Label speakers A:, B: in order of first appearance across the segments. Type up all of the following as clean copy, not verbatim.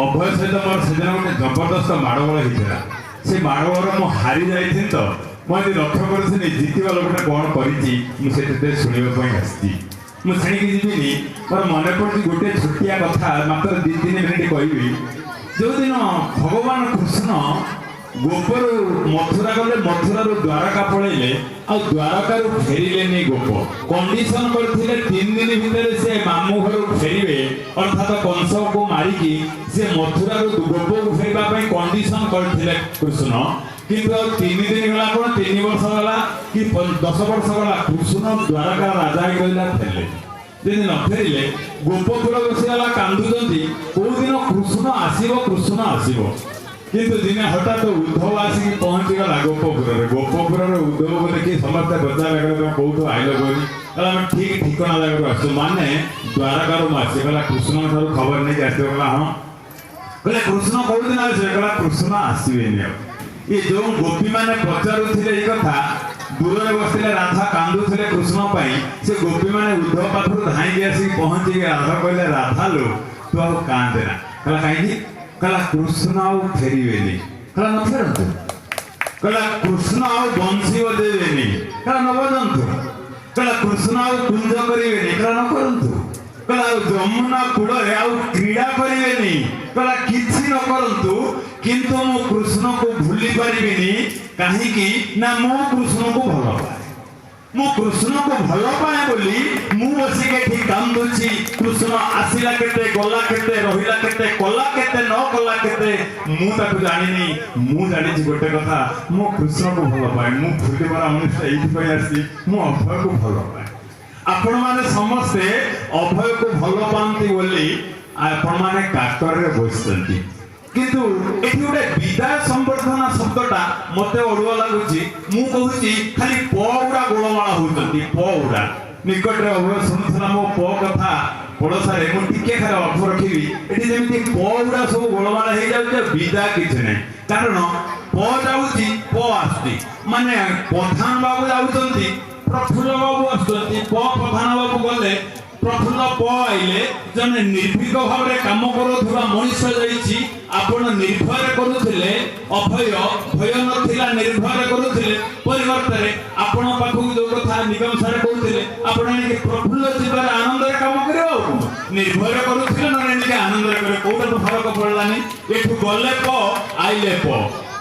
A: ଅଭୟ ସହିତ ମୋର ସେଦିନ ଗୋଟେ ଜବରଦସ୍ତ ମାଡ଼ଗୋଳ ହେଇଥିଲା। ସେ ମାଡ଼ଗୋଳରେ ମୁଁ ହାରି ଯାଇଥିଲି ତ ମୁଁ ଆଜି ଲକ୍ଷ୍ୟ କରୁଥିଲି, ଜିତିବା ଲୋକଟା କ'ଣ କରିଛି। ମୁଁ ସେଠି ଶୁଣିବା ପାଇଁ ଆସିଛି। ମୁଁ ଶୁଣିକି ଯିବିନି। ମୋର ମନେ ପଡ଼ୁଛି ଗୋଟେ ଛୋଟିଆ କଥା, ମାତ୍ର 2-3 ମିନିଟ୍ କହିବି। ଯେଉଁଦିନ ଭଗବାନ କୃଷ୍ଣ ଗୋପରୁ ମଥୁରା ଗଲେ, ମଥୁରାରୁ ଦ୍ୱାରକା ପଳେଇଲେ ଆଉ ଦ୍ୱାରକାରୁ ଫେରିଲେନି। ଗୋପ କଣ୍ଡିସନ କରିଥିଲେ, 3 ଦିନ ଭିତରେ ସେ ମାମୁଁ ଘରୁ ଫେରିବେ। ଅର୍ଥାତ କଂସକୁ ମାରିକି ସେ ମଥୁରାରୁ ଗୋପକୁ ଫେରିବା ପାଇଁ କଣ୍ଡିସନ କରିଥିଲେ କୃଷ୍ଣ। କିନ୍ତୁ ଆଉ 3 ଦିନ ଗଲା କଣ, 3 ବର୍ଷ ଗଲା କି 10 ବର୍ଷ ଗଲା, କୃଷ୍ଣ ଦ୍ୱାରକା ରାଜା ହେଇକି ରହିଲା, ଫେରିଲେ। ଯଦି ନ ଫେରିଲେ, ଗୋପପୁର ବସିଗଲା, କାନ୍ଦୁଛନ୍ତି, କୋଉଦିନ କୃଷ୍ଣ ଆସିବ, କୃଷ୍ଣ ଆସିବ। କିନ୍ତୁ ଦିନେ ହଠାତ୍ ଉଦ୍ଧବ ଆସିକି ପହଞ୍ଚିଗଲା ଗୋପପୁରରେ। ଗୋପପୁରରେ ଉଦ୍ଧବକୁ ଦେଖି ସମସ୍ତେ ପଚାରିଲେ, କହିଲେ, "ତମେ କୋଉଠୁ ଆଇଲ ବୋଲି?" କହିଲା, "ଆମେ ଠିକ ଠିକଣା ଜାଗାରୁ ଆସିଛୁ, ମାନେ ଦ୍ୱାରକାରୁ ମୁଁ ଆସିଛି।" କହିଲା, "କୃଷ୍ଣଙ୍କ ଠାରୁ ଖବର ନେଇକି ଆସିବ?" କହିଲା, "ହଁ।" କହିଲେ, "କୃଷ୍ଣ କୋଉଦିନ ଆସିବେ?" କହିଲା, "କୃଷ୍ଣ ଆସିବେନି ଆଉ।" ଏ ଯୋଉ ଗୋପୀମାନେ ପଚାରୁଥିଲେ ଏଇ କଥା, ଦୂରରେ ବସିଥିଲେ ରାଧା, କାନ୍ଦୁଥିଲେ କୃଷ୍ଣ ପାଇଁ। ସେ ଗୋପୀମାନେ ଉଦ୍ଧବ ପାଖରୁ ଧାଇଁକି ଆସିକି ପହଞ୍ଚିକି ରାଧା କହିଲେ, "ରାଧା ଲୋ, ତୁ ଆଉ କାନ୍ଦେନା।" କହିଲା, "କାହିଁକି?" କହିଲା, "କୃଷ୍ଣ ଆଉ ଫେରିବେନି।" କହିଲା, "ନ ଫେରନ୍ତୁ।" କହିଲା, "କୃଷ୍ଣ ଆଉ ବଂଶୀ ବଜେଇବେନି।" କହିଲା, "ନ ବଜାନ୍ତୁ।" କହିଲା, "କୃଷ୍ଣ ଆଉ କୁଞ୍ଜ କରିବେନି।" କହିଲା, "ନ କରନ୍ତୁ।" କହିଲା, "ଆଉ ଯମୁନା କୂଳରେ ଆଉ କ୍ରୀଡ଼ା କରିବେନି।" କହିଲା, "କିଛି ନ କରନ୍ତୁ, କିନ୍ତୁ ମୁଁ କୃଷ୍ଣକୁ ଭୁଲି ପାରିବିନି। କାହିଁକି ନା ମୁଁ କୃଷ୍ଣକୁ ଭଲ ପାଏ। ମୁଁ କୃଷ୍ଣକୁ ଭଲ ପାଏ ବୋଲି ମୁଁ ବସିକି ଏଠି କାନ୍ଦୁଛି। କୃଷ୍ଣ ଆସିଲା କେତେ, ଗଲା କେତେ, ରହିଲା କେତେ, କଲା କେତେ, ନ କଲା କେତେ, ମୁଁ ତାକୁ ଜାଣିନି। ମୁଁ ଜାଣିଛି ଗୋଟେ କଥା, ମୁଁ କୃଷ୍ଣକୁ ଭଲ ପାଏ। ମୁଁ ଭୁଲିବାର ମନୁଷ୍ୟ ଏଇଥିପାଇଁ ଆସିଛି, ମୁଁ ଅଭୟକୁ ଭଲ ପାଏ।" ଆପଣମାନେ ସମସ୍ତେ ଅଭୟକୁ ଭଲ ପାଆନ୍ତି ବୋଲି ଆପଣମାନେ କାକରରେ ବସିଛନ୍ତି। କିନ୍ତୁ ଏଠି ଗୋଟେ ବିଦାୟ ସମ୍ବର୍ଦ୍ଧନା ଶବ୍ଦଟା ମତେ ଅଡୁଆ ଲାଗୁଛି। ମୁଁ କହୁଛି, ଖାଲି ପ ଗୁଡା ଗୋଳମାଳ ହଉଛନ୍ତି, ପ ଗୁଡା। ନିକଟରେ ଅଭୟ ଶୁଣୁଥିଲା ମୋ ପ କଥା ପଡ଼ୋଶାରେ। ମୁଁ ଟିକେ ଖାଲି ଅଳ୍ପ ରଖିବି। ଏଠି ଯେମିତି ପ ଗୁଡା ସବୁ ଗୋଳମାଳ ହେଇଯାଉଛି ଆଉ ବିଦାୟ କିଛି ନାହିଁ। କାରଣ ପ ଯାଉଛି, ପ ଆସୁଛି। ମାନେ ପ୍ରଧାନ ବାବୁ ଯାଉଛନ୍ତି, ପ୍ରଫୁଲ୍ଲ ବାବୁ ଆସୁଛନ୍ତି। ପ ପ୍ରଧାନ ବାବୁ ଗଲେ, ପ୍ରଫୁଲ୍ଲ ପ ଆଇଲେ। ଜଣେ ନିର୍ଭୀକ ଭାବରେ କାମ କରୁଥିବା ମଣିଷ ଯାଇଛି। ଆପଣ ନିର୍ଭୟରେ କରୁଥିଲେ ଅଭୟ, ଭୟ ନଥିଲା, ନିର୍ଭୟରେ କରୁଥିଲେ। ପରିବର୍ତ୍ତରେ ଆପଣଙ୍କ ପାଖକୁ ଯୋଉ କଥା ନିଗମ ସାର୍ କହୁଥିଲେ, ଆପଣ ଏଣିକି ପ୍ରଫୁଲ୍ଲ ଯିବାରେ ଆନନ୍ଦରେ କାମ କରିବ। ଆଉ କଣ? ନିର୍ଭୟରେ କରୁଥିଲେ, ନହେଲେ ଏଣିକି ଆନନ୍ଦରେ କରିବେ, କୋଉଟା ତ ଫରକ ପଡିଲାନି। ଏଠୁ ଗଲେ ପ, ଆଇଲେ ପ।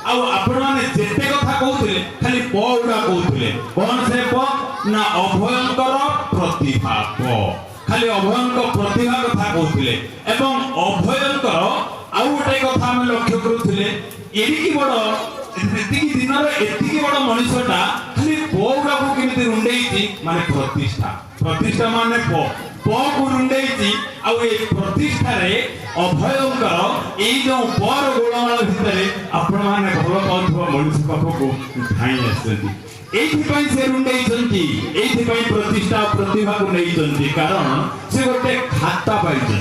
A: ଆଉ ଆପଣମାନେ ଯେତେ କଥା କହୁଥିଲେ, ଖାଲି ପ ଗୁଡା କହୁଥିଲେ। କଣ ସେ ପ? ନା ଅଭୟଙ୍କର ପ୍ରତିଭା ପ। ଖାଲି ଅଭୟଙ୍କ ପ୍ରତିଭା କଥା କହୁଥିଲେ। ଏବଂ ଅଭୟଙ୍କର ଆଉ ଗୋଟେ କଥା ଆମେ ଲକ୍ଷ୍ୟ କରୁଥିଲେ, ଏତିକି ବଡ, ଏତିକି ଦିନର ଏତିକି ବଡ ମଣିଷଟା ଖାଲି ପ ଗୁଡାକୁ କେମିତି ରୁଣ୍ଡେଇଛି। ମାନେ ପ୍ରତିଷ୍ଠା, ପ୍ରତିଷ୍ଠା ମାନେ ପ, ପକୁ ରୁଣ୍ଡେଇଛି। ଆଉ ଏଇ ପ୍ରତିଷ୍ଠାରେ ଅଭୟଙ୍କର ଏଇ ଯୋଉ ପର ଗୋଳମାଳ ଭିତରେ ଆପଣମାନେ ଭଲ ପାଉଥିବା ମଣିଷ ପାଖକୁ ଧାଇଁ ଆସିଛନ୍ତି। ଏଇଥିପାଇଁ ସେ ରୁଣ୍ଡେଇଛନ୍ତି, ଏଇଥିପାଇଁ ପ୍ରତିଷ୍ଠା ଓ ପ୍ରତିଭାକୁ ନେଇଛନ୍ତି। କାରଣ ସେ ଗୋଟେ ଖାତା ପାଇଛନ୍ତି।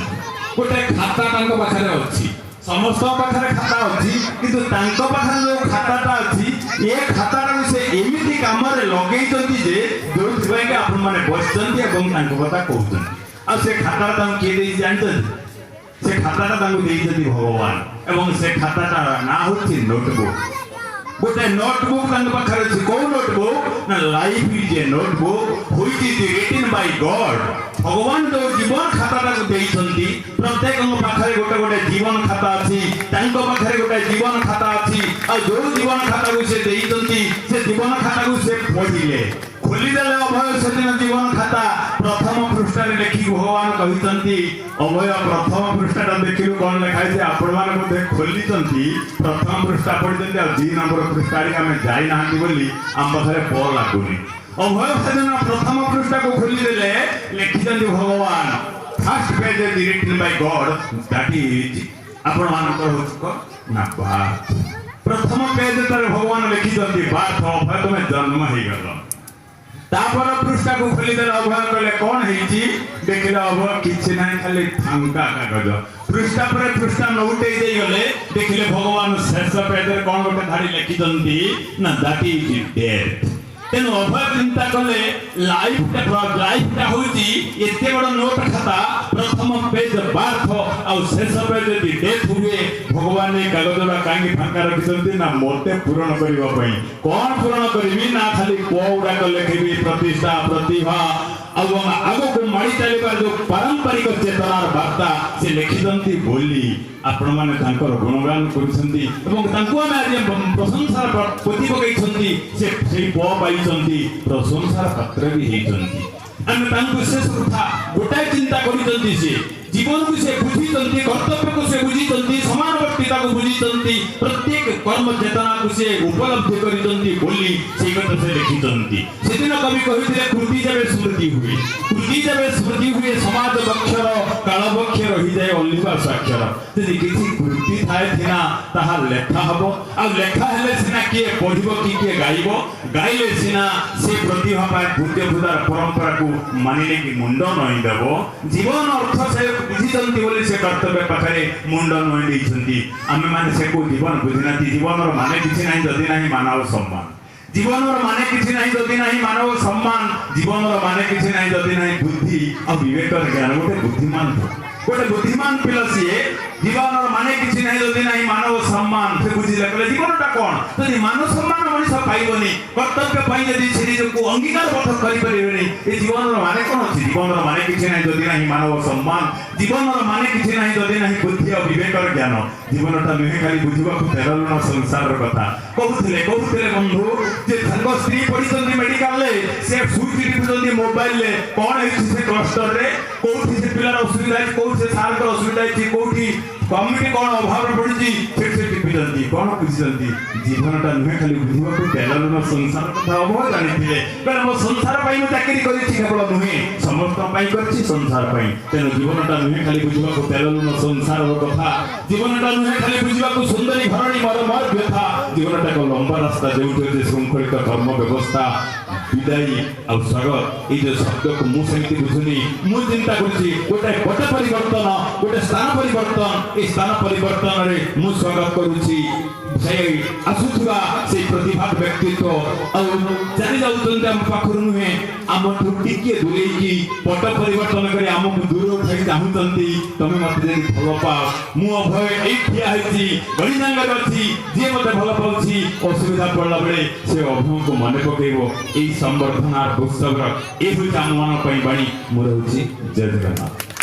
A: ଗୋଟେ ଖାତା ତାଙ୍କ ପାଖରେ ଅଛି। ସମସ୍ତଙ୍କ ପାଖରେ ଖାତା ଅଛି, କିନ୍ତୁ ତାଙ୍କ ପାଖରେ ଯୋଉ ଖାତାଟା ଅଛି, ଏ ଖାତାଟାକୁ ସେ ଏମିତି କାମରେ ଲଗେଇଛନ୍ତି ଯେ ଯୋଉଥିପାଇଁ କି ଆପଣମାନେ ବସିଛନ୍ତି ଏବଂ ତାଙ୍କ କଥା କହୁଛନ୍ତି। ଆଉ ସେ ଖାତାଟା ତାଙ୍କୁ କିଏ ଦେଇଛି ଜାଣିଛନ୍ତି? ସେ ଖାତାଟା ତାଙ୍କୁ ଦେଇଛନ୍ତି ଭଗବାନ। ଏବଂ ସେ ଖାତାଟାର ନାଁ ହଉଛି ନୋଟବୁକ୍। ଗୋଟେ ନୋଟବୁକ୍ ତାଙ୍କ ପାଖରେ ଅଛି। କୋଉ ନୋଟବୁକ୍? ନା life is a notebook which is written by God। ଭଗବାନ ଯୋଉ ଜୀବନ ଖାତାଟାକୁ ଦେଇଛନ୍ତି, ପ୍ରତ୍ୟେକଙ୍କ ପାଖରେ ଗୋଟେ ଗୋଟେ ଜୀବନ ଖାତା ଅଛି, ତାଙ୍କ ପାଖରେ ଗୋଟେ ଜୀବନ ଖାତା ଅଛି। ଆଉ ଯୋଉ ଜୀବନ ଖାତାକୁ ସେ ଦେଇଛନ୍ତି, ସେ ଜୀବନ ଖାତାକୁ ସେ ପଢିଲେ, ଖୋଲିଦେଲେ ଅଭୟ ସେଦିନ ଜୀବନ ଖାତା। ପ୍ରଥମ ପୃଷ୍ଠାରେ ଲେଖିକି ଭଗବାନ କହିଛନ୍ତି, ଅଭୟ, ପ୍ରଥମ ପୃଷ୍ଠାଟା ଦେଖିଲୁ କଣ ଲେଖା ହେଇଛି। ଆପଣମାନେ ବୋଧେ ଖୋଲିଛନ୍ତି, ପ୍ରଥମ ପୃଷ୍ଠା ପଢିଛନ୍ତି ଆଉ 2 ନମ୍ବର ପୃଷ୍ଠା ଆଡ଼ିକି ଆମେ ଯାଇନାହାନ୍ତି ବୋଲି ଆମ ପାଖରେ ପ ଲାଗୁନି। ଅଭୟ ସେଦିନ ପ୍ରଥମ ପୃଷ୍ଠାକୁ ଖୋଲିଦେଲେ, ଲେଖିଛନ୍ତି ଭଗବାନ, first page is written by God, that is ଆପଣମାନଙ୍କର ହଉଛି କଣ ନା ବାର୍ଥ। ପ୍ରଥମ ପେଜ ତାର ଭଗବାନ ଲେଖିଛନ୍ତି ବାର୍ଥ, ଅଭୟ ତୁମେ ଜନ୍ମ ହେଇଗଲ। ତାପର ପୃଷ୍ଠାକୁ ଖୋଲିଦେଲେ ଅଭୟ, କହିଲେ, "କଣ ହେଇଛି?" ଦେଖିଲେ ଅଭୟ, କିଛି ନାହିଁ, ଖାଲି ଫାଙ୍କା କାଗଜ। ପୃଷ୍ଠା ପରେ ପୃଷ୍ଠା ନଉଟେଇ ଦେଇଗଲେ। ଦେଖିଲେ ଭଗବାନ ଶେଷ ପେଜରେ କଣ ଗୋଟେ ଧାଡ଼ି ଲେଖିଛନ୍ତି ନା that is death. ତେଣୁ ଅଭୟ ଚିନ୍ତା କଲେ, ଲାଇଫଟା, ଲାଇଫଟା ହଉଛି ଏତେ ବଡ ନୋଟ ଖାତା। ପ୍ରଥମ ପେଜ ବାର୍ଥ ଆଉ ଶେଷ ପେଜ ଯଦି ଡେଥ୍ ହୁଏ। ଭଗବାନ ଏ କାଗଜଟା କାହିଁକି ଫାଙ୍କା ରଖିଛନ୍ତି ନା ମୋତେ ପୂରଣ କରିବା ପାଇଁ। କଣ ପୂରଣ କରିବି ନା ଖାଲି ପ ଗୁଡାକ ଲେଖିବି, ପ୍ରତିଷ୍ଠା, ପ୍ରତିଭା ଆଉ ଆଗକୁ ମାଡ଼ି ଚାଲିବାର ଯୋଉ ପାରମ୍ପରିକ ଚେତନାର ବାର୍ତ୍ତା ସେ ଲେଖିଛନ୍ତି ବୋଲି ଆପଣମାନେ ତାଙ୍କର ଗୁଣଗାନ କରୁଛନ୍ତି ଏବଂ ତାଙ୍କୁ ଆମେ ଆଜି ପ୍ରଶଂସାର ପୋତି ପକେଇଛନ୍ତି। ସେ ସେଇ ପ ପାଇଛନ୍ତି, ପ୍ରଶଂସାର ପାତ୍ର ବି ହେଇଛନ୍ତି। ଆମେ ତାଙ୍କୁ ଶେଷ କଥା ଗୋଟାଏ ଚିନ୍ତା କରିଛନ୍ତି, ସେ ଜୀବନକୁ ସେ ବୁଝିଛନ୍ତି, କର୍ତ୍ତବ୍ୟକୁ ସେ ବୁଝିଛନ୍ତି, ସମାନବର୍ତ୍ତିତାକୁ ବୁଝିଛନ୍ତି, ପ୍ରତ୍ୟେକ କର୍ମ ଚେତନାକୁ ସେ ଉପଲବ୍ଧି କରିଛନ୍ତି ବୋଲି ସେଇ କଥା ସେ ଲେଖିଛନ୍ତି। ସେଦିନ କବି କହିଥିଲେ, କୃତି ଯେବେ ସ୍ମୃତି ହୁଏ, କୃତି ଯେବେ ସ୍ମୃତି ହୁଏ ସମାଜ ବକ୍ଷର, କାଳ ବକ୍ଷେ ରହିଯାଏ ଅଲିଭା ସ୍ୱାକ୍ଷର। ଯଦି କିଛି କୃତି ଥାଏ ସିନା ତାହା ଲେଖା ହବ, ଆଉ ଲେଖା ହେଲେ ସିନା କିଏ ପଢିବ କି କିଏ ଗାଇବ, ଗାଇଲେ ସିନା ସେ ପ୍ରତିଭା ପାଇଁ ପୂଜ୍ୟ ପୂଜାର ପରମ୍ପରାକୁ ମାନିଲେ କି ମୁଣ୍ଡ ନଇଁ ଦେବ। ଜୀବନ ଅର୍ଥ ସେ ବୁଝିଛନ୍ତି ବୋଲି ସେ କର୍ତ୍ତବ୍ୟ ପାଖରେ ମୁଣ୍ଡ ନଇଁ ଦେଇଛନ୍ତି। ଆମେମାନେ ସେ କୋଉ ଜୀବନ ବୁଝିନାହାନ୍ତି। ଜୀବନର ମାନେ କିଛି ନାହିଁ ଯଦି ନାହିଁ ମାନବ ସମ୍ମାନ। ଜୀବନର ମାନେ କିଛି ନାହିଁ ଯଦି ନାହିଁ ମାନବ ସମ୍ମାନ। ଜୀବନର ମାନେ କିଛି ନାହିଁ ଯଦି ନାହିଁ ବୁଦ୍ଧି ଆଉ ବିବେକର ଜ୍ଞାନ। ଗୋଟେ ବୁଦ୍ଧିମାନ, ଗୋଟେ ବୁଦ୍ଧିମାନ ପିଲା ସିଏ। ଜୀବନର ମାନେ କିଛି ନାହିଁ ଯଦି ନାହିଁ ମାନବ ସମ୍ମାନ। ସେ ବୁଝିଲେ, କହିଲେ ଜୀବନଟା କଣ ଯଦି ମାନ ସମ୍ମାନ ମଣିଷ ପାଇବନି, କର୍ତ୍ତବ୍ୟ ପାଇଁ ଯଦି ସେ ନିଜକୁ ଅଙ୍ଗୀକାରବଦ୍ଧ କରିପାରିବେନି, ଏ ଜୀବନର ମାନେ କଣ ଅଛି? ଜୀବନର ମାନେ କିଛି ନାହିଁ ଯଦି ନାହିଁ ମାନବ ସମ୍ମାନ। ଜୀବନର ମାନେ କିଛି ନାହିଁ ଯଦି ନାହିଁ ବୁଦ୍ଧି ଆଉ ବିବେକର ଜ୍ଞାନ। ଜୀବନଟା ନୁହେଁ ଖାଲି ବୁଝିବାକୁ ତେଲ ଲୁଣ ସଂସାରର କଥା। କହୁଥିଲେ, କହୁଥିଲେ ବନ୍ଧୁ ଯେ ତାଙ୍କ ସ୍ତ୍ରୀ ପଢିଛନ୍ତି ମେଡିକାଲରେ, ସେ ସୁଇଚ୍ ଟିପୁଛନ୍ତି ମୋବାଇଲରେ, କଣ ହେଇଛି ସେ କ୍ଲଷ୍ଟରରେ, କୋଉଠି ସେ ପିଲାର ଅସୁବିଧା ହେଇଛି, କୋଉଠି ସେ ସାରଙ୍କର ଅସୁବିଧା ହେଇଛି, କୋଉଠି କମିଟି କଣ ଅଭାବ ପଡିଛି, ସେଠି ସେ ଟିପିଛନ୍ତି। କଣ ବୁଝିଛନ୍ତି? ଜୀବନଟା ନୁହେଁ ଖାଲି ବୁଝିବାକୁ ତେଲ ଲୁଣ ସଂସାର କଥା। ଅଭୟ ଜାଣିଥିଲେ, କାରଣ ମୋ ସଂସାର ପାଇଁ ମୁଁ ଚାକିରି କରିଛି କେବଳ ନୁହେଁ, ସମସ୍ତଙ୍କ ପାଇଁ କରିଛି, ସଂସାର ପାଇଁ। ତେଣୁ ଜୀବନଟା ନୁହେଁ ଖାଲି ବୁଝିବାକୁ ତେଲ ଲୁଣ ସଂସାରର କଥା। ଜୀବନଟା ନୁହେଁ ଖାଲି ବୁଝିବାକୁ ସୁନ୍ଦରୀ ଘରଣୀ ମର ମର ବ୍ୟଥା। ଜୀବନଟା ଏକ ଲମ୍ବା ରାସ୍ତା, ଯେଉଁଠି ଅଛି ଶୃଙ୍ଖଳିତ କର୍ମ ବ୍ୟବସ୍ଥା। ବିଦାୟୀ ଆଉ ସ୍ୱାଗତ ଏଇ ଯୋଉ ଶବ୍ଦକୁ ମୁଁ ସେମିତି ବୁଝୁନି। ମୁଁ ଚିନ୍ତା କରୁଛି ଗୋଟେ ପଟ ପରିବର୍ତ୍ତନ, ଗୋଟେ ସ୍ଥାନ ପରିବର୍ତ୍ତନ। ଏଇ ସ୍ଥାନ ପରିବର୍ତ୍ତନରେ ମୁଁ ସ୍ୱାଗତ କରୁଛି ସେଇ ଆସୁଥିବା ସେଇ ପ୍ରତିଭା ବ୍ୟକ୍ତିତ୍ୱ। ଆଉ ଚାଲି ଯାଉଛନ୍ତି ଆମ ପାଖରୁ ନୁହେଁ, ଆମଠୁ ଟିକିଏ ଦୂରେଇକି ପଟ ପରିବର୍ତ୍ତନ କରି ଆମକୁ ଦୂର ଉଠାଇ ଚାହୁଁଛନ୍ତି। ତମେ ମତେ ଯଦି ଭଲ ପାଅ, ମୁଁ ଅଭୟ ଏଇ ଠିଆ ହେଇଛି, ଗଳି ସାଙ୍ଗରେ ଅଛି। ଯିଏ ମତେ ଭଲ ପାଉଛି, ଅସୁବିଧା ପଡ଼ିଲା ବେଳେ ସେ ଅଭୟଙ୍କୁ ମନେ ପକେଇବ। ଏଇ ସମ୍ବର୍ଦ୍ଧନା ଉତ୍ସବର ଏ ହେଉଛି ଆମମାନଙ୍କ ପାଇଁ ବାଣୀ। ମୁଁ ରହୁଛି। ଜୟ ଜଗନ୍ନାଥ।